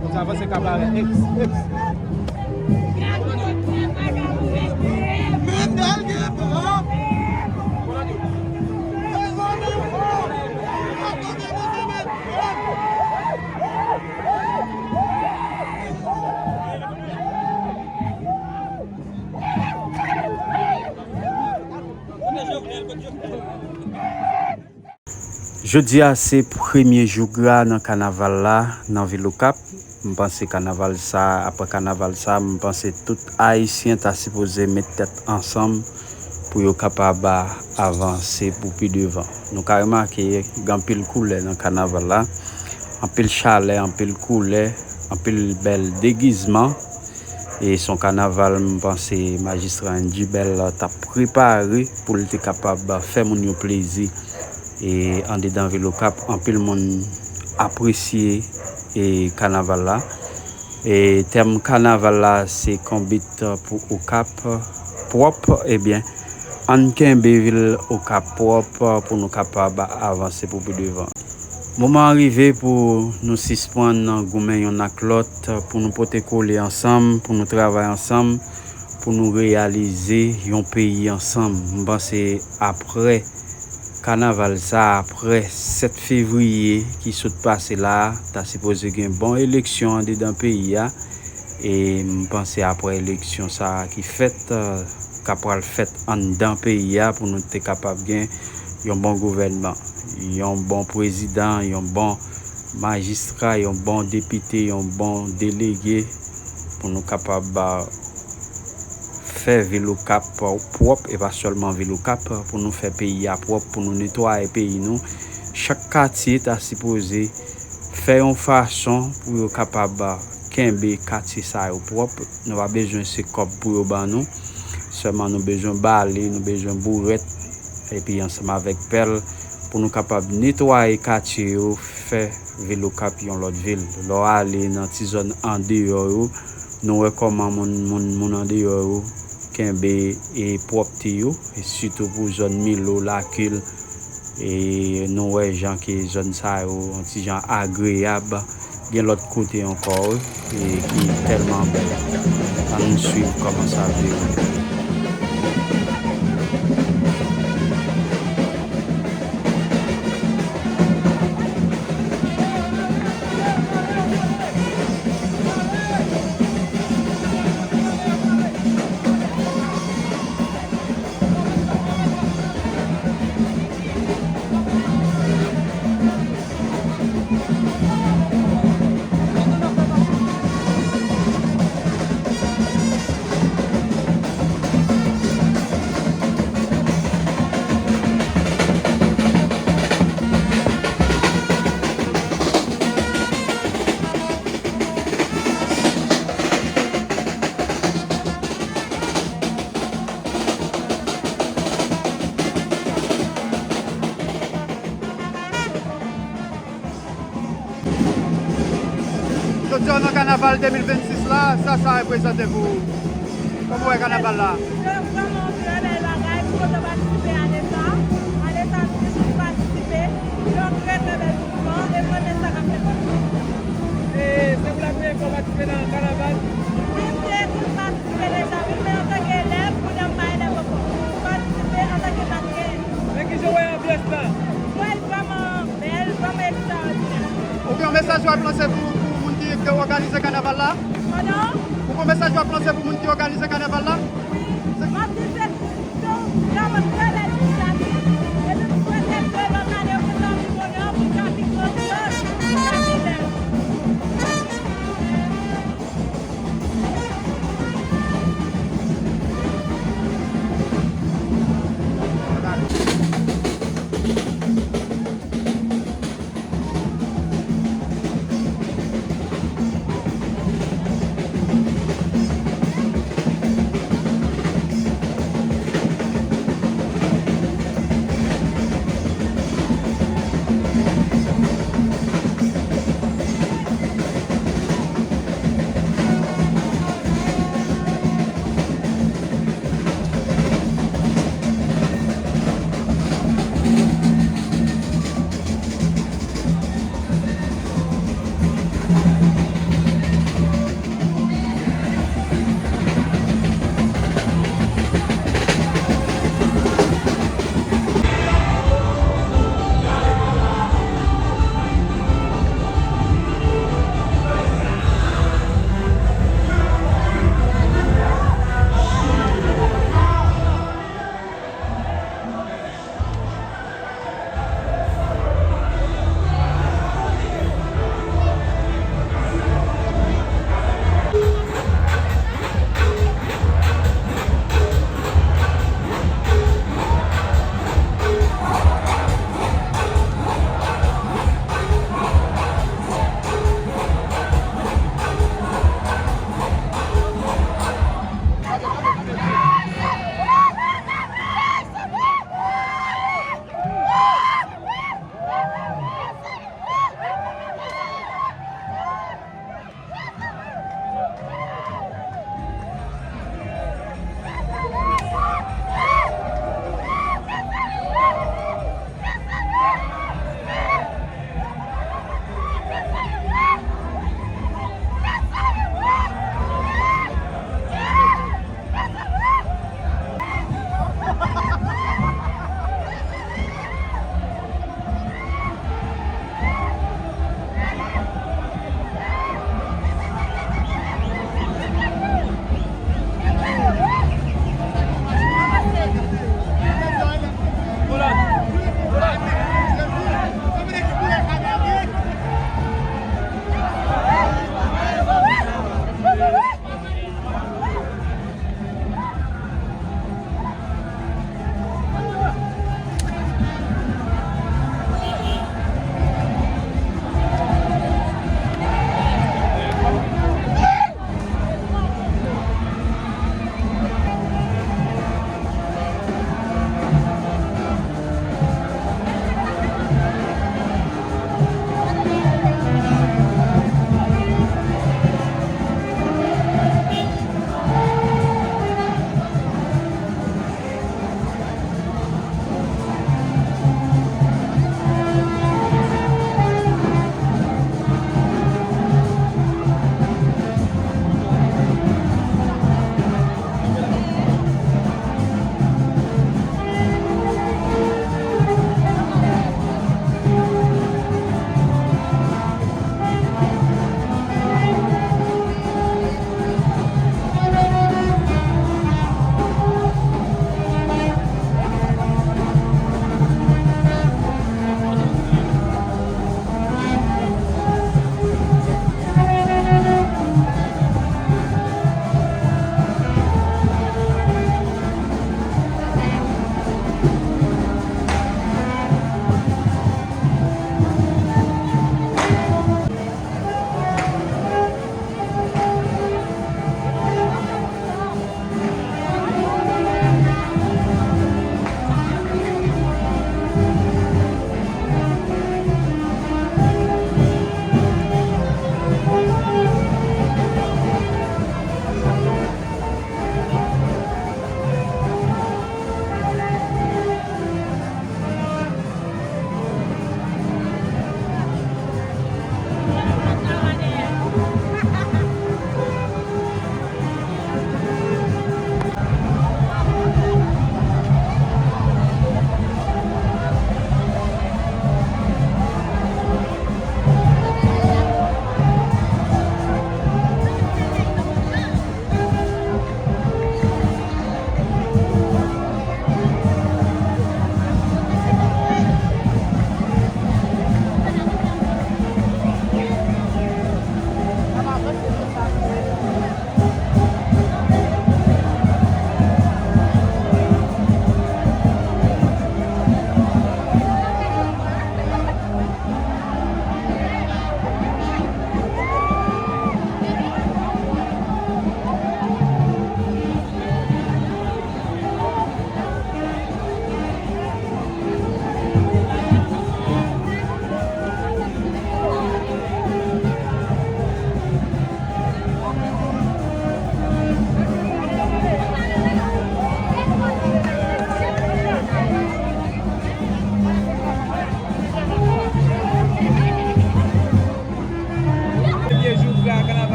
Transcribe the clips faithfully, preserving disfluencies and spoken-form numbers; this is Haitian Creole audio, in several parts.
Konsa avanse kabarè. Eps, eps. Jodi a se premye jou gra nan kanaval la nan vil Okap. M panse kanaval sa, apre kanaval sa, m panse tout Ayisyen ta sipoze met tèt ansanm pou yo kapab avanse pou pi devan. Nou ka remake gen anpil koulè nan kanaval la, anpil chalè, anpil koulè, anpil bèl degizman. E se yon kanaval, m panse majistra Andy Bell t ap prepare pou l te kapab fè moun yo plezi. E andedan vil Okap, anpil moun apresye, e, kanaval la. E tèm kanaval la se konbit pou Okap pwòp. Ebyen, ann kenbe vil Okap pwòp pou nou kapab avanse pou pi devan. Moman an rive pou nou sispann goumen yonn ak lòt, pou nou pote kole ansanm, pou nou travay ansanm, pou nou reyalize yon peyi ansanm. M panse apre kanaval sa, apre sèt fevriye ki sot pase la, ta sipoze gen bon eleksyon andedan peyi a. E m panse apre eleksyon sa a ki fèt, k ap pral fèt anndan peyi a, pou nou te kapab gen yon bon gouvènman, yon bon prezidan, yon bon majistra, yon bon depite, yon bon delege, pou nou kapab, a, fè vil Okap pwòp, e pa sèlman vil Okap, pou nou fè peyi a pwòp, pou nou netwaye peyi nou. Chak katye ta sipoze fè yon fason pou yo kapab, a, kenbe katye sa yo pwòp. Nou pa bezwen se kòb pou yo ban nou. Sèlman nou bezwen bale, nou bezwen bourèt, epi ansanm avèk pèl, pou nou kapab netwaye katye yo, fè vil Okap yon lòt vil. Lè w ale nan ti zòn andeyò yo, nou wè kòman moun, moun, moun andeyò yo kenbe, e, pwòpte yo, e sitou pou zòn Milo, Lakil, e nou wè jan ke zòn sa yo yon ti jan agreyab. Gen lòt kote ankò, wi, e ki tèlman bèl. Ann swiv kòman sa ap dewoule. Nan kanaval de mil vennsis la, sa sa reprezante pou ou? Kòman w wè kanaval la? Se vrèman yon trè bèl bagay, m kontan patisipe ane sa. Ane sa, m toujou patisipe. Se yon trè, trè bèl mouvman, e m renmen sa k ap fèt la. E se pou la premyè fwa w patisipe nan kanaval? Wi, m te konn patisipe deja, wi, men antanke elèv, kounye a m pa elèv ankò. M patisipe antanke maten. Men kijan w wè anbyans la? M wè l vrèman bèl, vrèman ekstraòdinè. Ou gen yon mesaj w ap lanse pou, pou moun ki te òganize kanaval la? Pandan? Ou gen yon mesaj w ap lanse pou moun ki òganize kanaval la? Wi. M ap di se, se yon vrèman trè bèl inisyativ. Epi m swete ke lòt ane yo kontan pi bonè, pou l ka pi grandyòz, pou l ka pi bèl.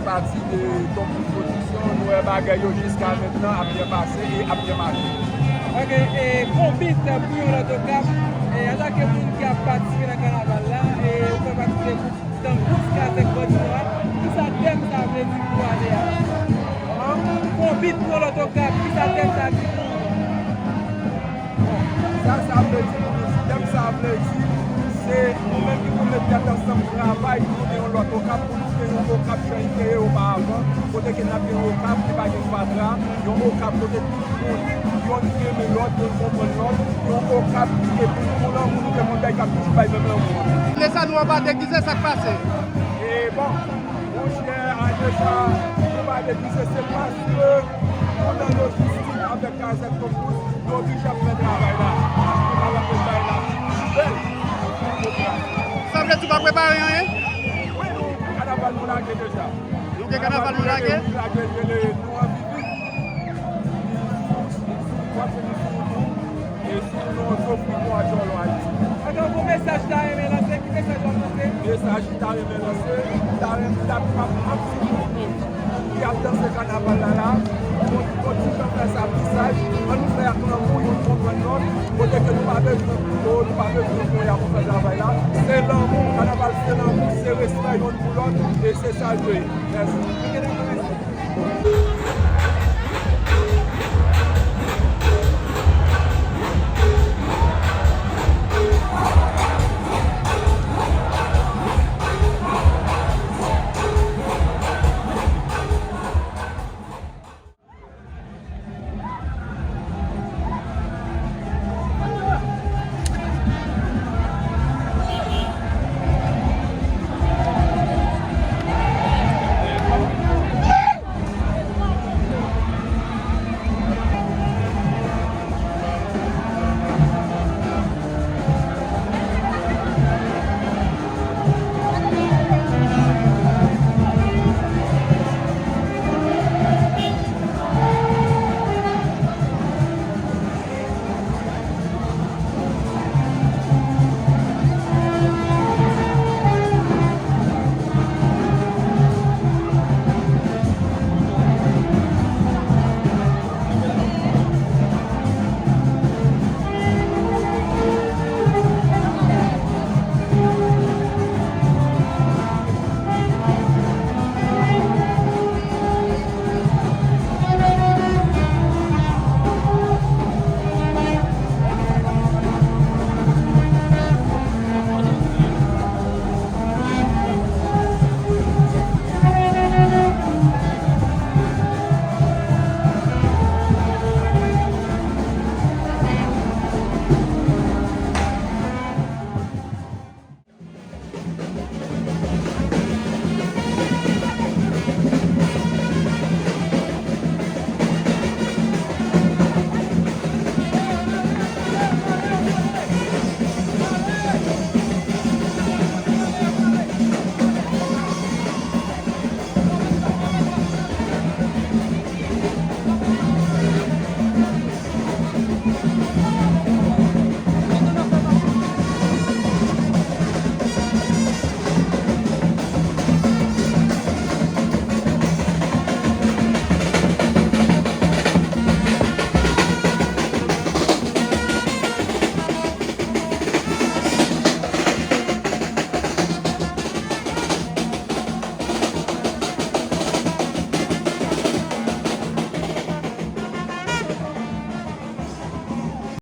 Pati de Tom Cruise Production, nou wè bagay yo jiska mentnan ap byen pase e ap byen mache. Ok, e konbit pou yon lòt Okap, e antanke moun ki ap patisipe nan kanaval la, e ou fè pati de gwoup Tankou Kazèk Bòdinò a, kisa tèm sa vle di pou ane a? Konbit pou yon lòt Okap, kisa tèm sa di pou Bon, sa sa vle di pou nou, tèm sa vle di, se nou menm ki pou met tèt ansanm travay pou nou gen yon lòt Okap, pou nou gen yon Okap jan li te ye oparavan, kote ke n ap gen yon Okap ki pa gen fatra, yon Okap kote tout moun, yonn renmen lòt, yonn konprann lòt, yon Okap ki gen pou lanmou, nou gen moun k ap toujou bay menm lanmou an. Lè sa nou anba degize, sa k pase? E bon, monchè, a deja, nou pa degize, se paske nou nan lojistik avèk Kazèk Konpous, nou oblije ap fè travay la. Nou pa ap fè travay la. Bèl. Sa vle di w pa prepare anyen? Wi, nou, kanaval nou lage deja. Ok, kanaval nou lage? Nou lage, nou anvi vin. Li sou, li sou, w ap vin sou nou. E sou nou, sou nou, a djòlò a li. Adan, bon mesaj ta renmen lanse, ki mesaj w ap lanse? Mesaj m ta renmen lanse, m ta renmen, m ta ap, ap, ap sipòte nou. Ki ap danse kanaval la la, nou, nou ti jan fè sa pi saj, ann nou fè ak lanmou, youn konprann lòt, kote ke nou pa bezwen kouto, nou pa bezwen konya pou fè travay la. Se lanmou, kanaval se lanmou, se respè youn pou lòt, e se sa l dwe ye. Mèsi.